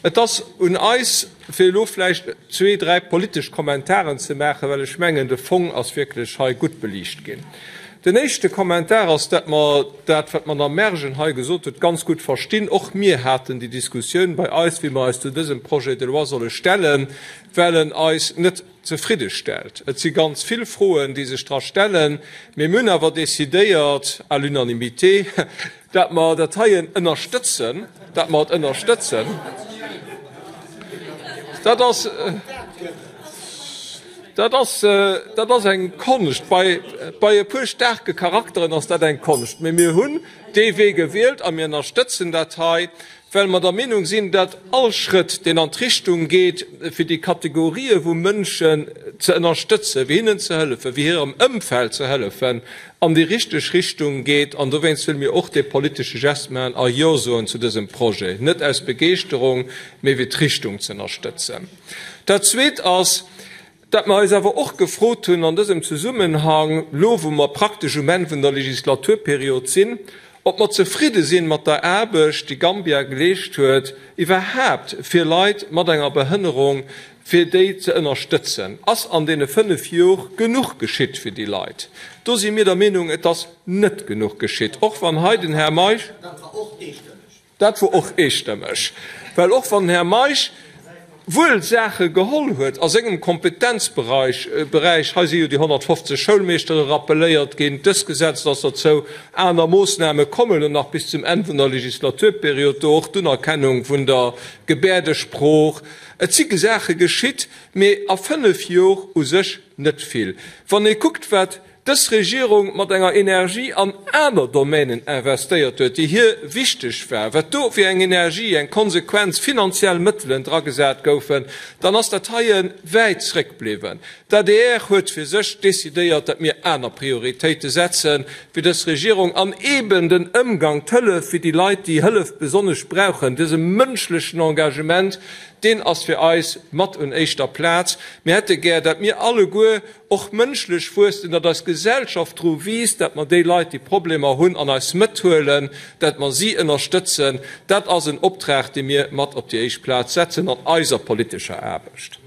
Et ass un eis, fir elo vläicht zwee, dräi politesch Kommentaren ze maachen, well ech mengen, de Fong ass wierklech hei gutt beliicht ginn. Den éischte Kommentar ass, dat mer dat, wat d'Madame Mergen hei gesot huet, ganz gutt verstinn. Och mir haten déi Diskussioun bei eis, wéi mer eis zu dësem Projet de loi solle stellen, well en eis net zefridde stellt. Et si ganz vill Froen, déi sech dra stellen, mee mir hunn awer decidéiert à l'unanimité, dat mer dat heien ënnerstëtzen, dat mer et ënnerstëtzen. Dat ass. Dat ass, dat ass eng Konscht. Bei, bei e puer staarke Charakteren ass dat eng Konscht. Mee mir hunn dee Wee gewielt a mir ënnerstëtzen dat hei, well mer der Meenung sinn, dat all Schrëtt, deen an d'Richtung geet, fir déi Kategorië vu Mënschen ze ënnerstëtzen, fir hinnen ze hëllefen, fir hirem Ëmfeld ze hëllefen, an déi richteg Richtung geet. An dowéinst wëlle mir och dee politesche Gest maachen a Jo soen zu dësem Projet, net aus Begeeschterung, mee fir d'Richtung ze ënnerstëtzen. Dat Zweet ass, dat mer eis awer och gefrot hunn an dësem Zesummenhang, elo wou mer praktesch um Enn vun der Legislaturperiod sinn, ob mer zefridde sinn mat der Aarbecht, déi Gambia geleescht huet, iwwerhaapt fir Leit mat enger Behënnerung, fir déi ze ënnerstëtzen. Ass an deene fënnf Jor genuch geschitt fir déi Leit? Do si mir der Meenung, et ass net genuch geschitt, och wann hei den Här Meisch. Dat wor och eestëmmeg, well och wann den Här Meisch wuel Saache geholl huet a sengem Kompetenzbereich, Beräich, hei si jo déi 150 Schoulmeeschtere rappeléiert ginn, dës Gesetz ass derzou, aner Moossname kommen elo nach bis zum Enn vun der Legislaturperiod, do och d'Unerkennung vun der Gebäerdesprooch, et si Saache geschitt, mee a fënnf Jor u sech net vill. Wann ee kuckt, wat dës Regierung mat enger Energie an aner Domänen investéiert huet, déi hir wichteg war, wat do fir eng Energie, eng Konsequenz, finanziell Mëttelen dragesat goufen, dann ass dat heie wäit zréckbliwwen. D'adr huet fir sech decidéiert, datt mir aner Prioritéite setze wéi dës Regierung an eeben den Ëmgang, d'Hëllef fir déi Leit, déi Hëllef besonnesch brauchen, dëse mënschlechen Engagement, deen ass fir eis mat un éischter Plaz. Mir hätte gär, datt mir alleguer och mënschlech wuessen, datt eis Gesellschaft dru wiisst, datt mer déi Leit, déi Problemer hunn, an eis Mëtt huelen, datt mer si ënnerstëtzen. Dat ass en Optrag, dee mir mat op déi éischt Plaz setzen an eiser politescher Aarbecht.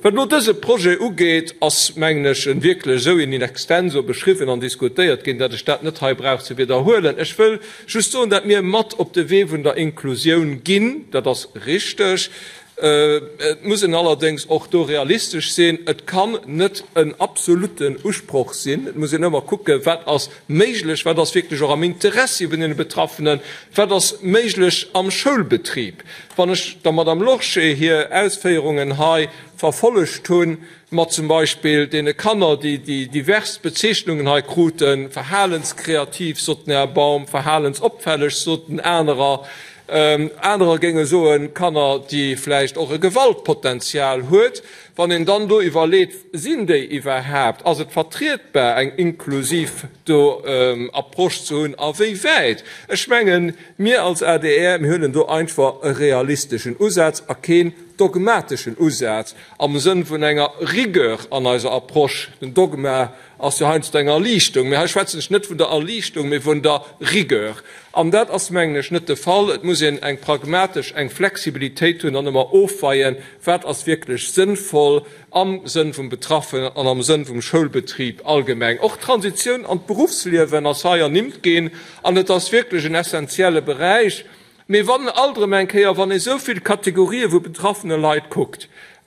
Wat elo dëse Projet ugeet, ass, mengen ech, en wierklech esou in extenso beschriwwen an diskutéiert ginn, datt ech dat net hei brauch ze widderhuelen. Ech wëll just soen, datt mir mat op de Wee vun der Inklusioun ginn. Dat ass richteg. Et muss een allerdéngs och do realistesch sinn, Et kann net en absoluten Usproch sinn. Et muss een ëmmer kucken, wat ass méiglech, wat ass wierklech och am Interessi vun deene Betraffenen, wat ass méiglech am Schoulbetrib. Wann ech der Madame Lorsché hir Ausféierungen hei verfollegt hunn, mat zum Beispill deene Kanner, déi déi divers Bezeechnungen hei kruten, verhalenskreativ, sot den Här Baum, verhalensopfälleg, soten anerer, Anerer géinge soen, Kanner, déi vläicht och e Gewaltpotenzial huet. Wann een dann do iwwerleet, sinn déi iwwerhaapt, ass et vertrietbar, eng inklusiv do Approche ze hunn a wéi wäit? Ech mengen, mir als adr, mir huelen do einfach e realisteschen Usaz a keen dogmateschen Usaz am Sënn vun enger Rigueur an eiser Approche. Den Dogma ass jo heiansdo eng Erliichtung, mee hei schwätzen ech net vun der Erliichtung, mee vun der Rigueur. An dat ass, mengen ech, net de Fall. Et muss een eng pragmatesch, eng Flexibilitéit hunn an ëmmer ofweien, wat ass wierklech sënnvoll am Sënn vum Betraffenen an am Sënn vum Schoulbetrib allgemeng. Och d'Transitioun an d'Beruffsliewen ass hei ernimmt ginn an et ass wierklech en essentielle Beräich. Mee wann alt erëm eng Kéier, wann ee sou vill Kategorië vu betraffene Leit kuckt,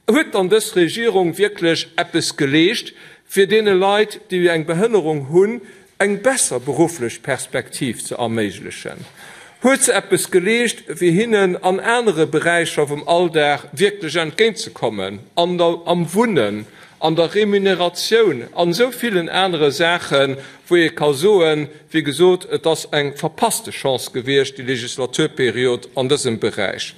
huet dann dës Regierung wierklech eppes geleescht, fir deene Leit, déi eng Behënnerung hunn, eng besser berufflech Perspektiv ze erméiglechen? Huet se eppes geleescht, fir hinnen an anere Beräicher vum Alldag wierklech entgéintzekommen, an der, am Wunnen, an der Remuneratioun, an esou villen anere Saachen, wou ee ka soen, wéi gesot, et ass eng verpasste Chance gewiescht, déi Legislaturperiod an dësem Beräich.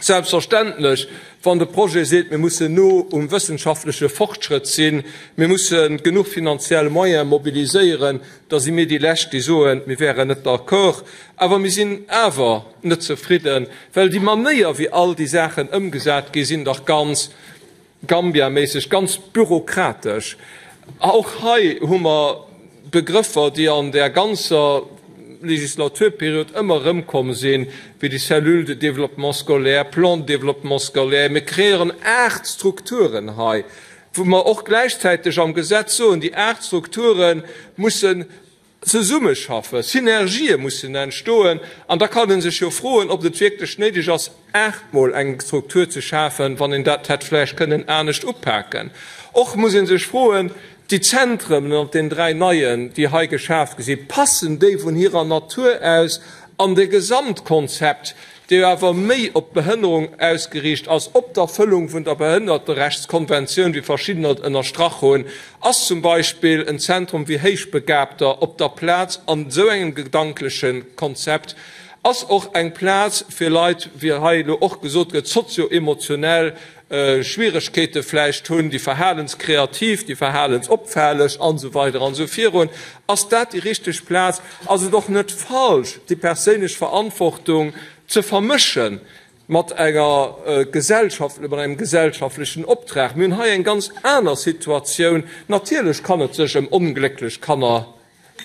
Selbstverständlech, wann de Projet seet, mir mussen no um wëssenschaftleche Fortschrëtt sinn, mir musse genuch finanziell Moyene mobiliséieren, da si mir déi Lescht, déi soen, mir wäeren net d'accord. Awer mir sinn awer net zefridden, well déi Manéier, wéi all déi Saachen ëmgesat gi sinn, dach ganz Gambia-méisseg, ganz bürokratesch. Och hei hu mer Begrëffer, déi an där ganzer. Legislaturperiod ëmmer erëmkomm sinn, wéi déi Cellule de développement scolaire, Plan de développement scolaire. Mir kreéieren 8 Strukturen hei, wou mer och gläichzäiteg am Gesetz soen, déi 8 Strukture mussen zesummeschaffen, Synergië mussen entstoen. An da kann ee sech jo froen, ob et wierklech néideg ass, aachtmol eng Struktur ze schafen, wann een dat hätt vläicht kënnen anescht upaken. Och muss ee sech froen, Déi Zentren mat den 3 neien, déi hei geschaf gi sinn, passen déi vun hirer Natur aus an de Gesamtkonzept, dee jo awer méi op d'Behënnerung ausgeriicht ass, op d'Erfëllung vun der Behënnerterechtskonventioun, wéi verschiddener et ënnerstrach hunn, ass zum Beispill en Zentrum wéi Héichbegabter op der Plaz an esou engem gedankleche Konzept, ass och eng Plaz fir Leit, wéi hei elo och gesot gëtt, sozio-emotionell Schwieregkeete vläicht hunn, déi verhalenskreativ, déi verhalensopfälleg an esou weider an esou virun. Ass dat déi richteg Plaz? Ass et och net falsch, déi perséinlech Verantwortung ze vermësche mat enger Gesellschaft, mat engem gesellschaftlechen Optrag? Mir hunn hei eng ganz aner Situatioun. Natierlech kann et sech ëm onglécklech Kanner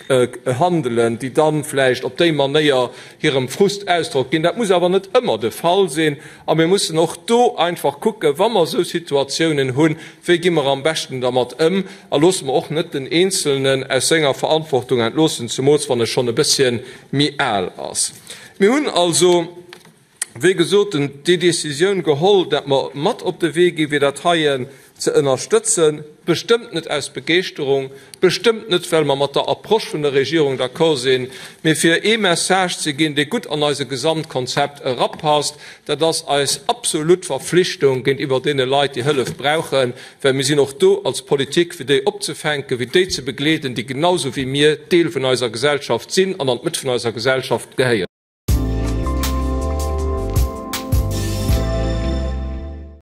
handelen, déi dann vläicht op déi Manéier hirem Frust Ausdrock ginn. Dat muss awer net ëmmer de Fall sinn. A mir mussen och do einfach kucken, wa mer esou Situatiounen hunn, wéi gi mer am beschten dermat ëm a loosse mer och net den Eenzelnen aus senger Verantwortung entloossen, zemools wann e schonn e bësschen méi al ass. Mir hunn also, wéi gesot, déi Décisioun geholl, dat mer mat op de Wee gi fir dat heien ze ënnerstëtzen, bestëmmt net aus Begeeschterung, bestëmmt net well mer mat der Approche vun der Regierung d'accord sinn, mee fir ee Message ze ginn, dee gutt an eise Gesamtkonzept erapasst. Dat ass eis absolut Verflichtung géintiwwer deene Leit, déi Hëllef brauchen, well mir sinn och do als Politik, fir déi opzefänken, fir déi ze begleeden, déi genau sou wéi mir Deel vun eiser Gesellschaft sinn an an d'Mëtt vun eiser Gesellschaft gehéieren.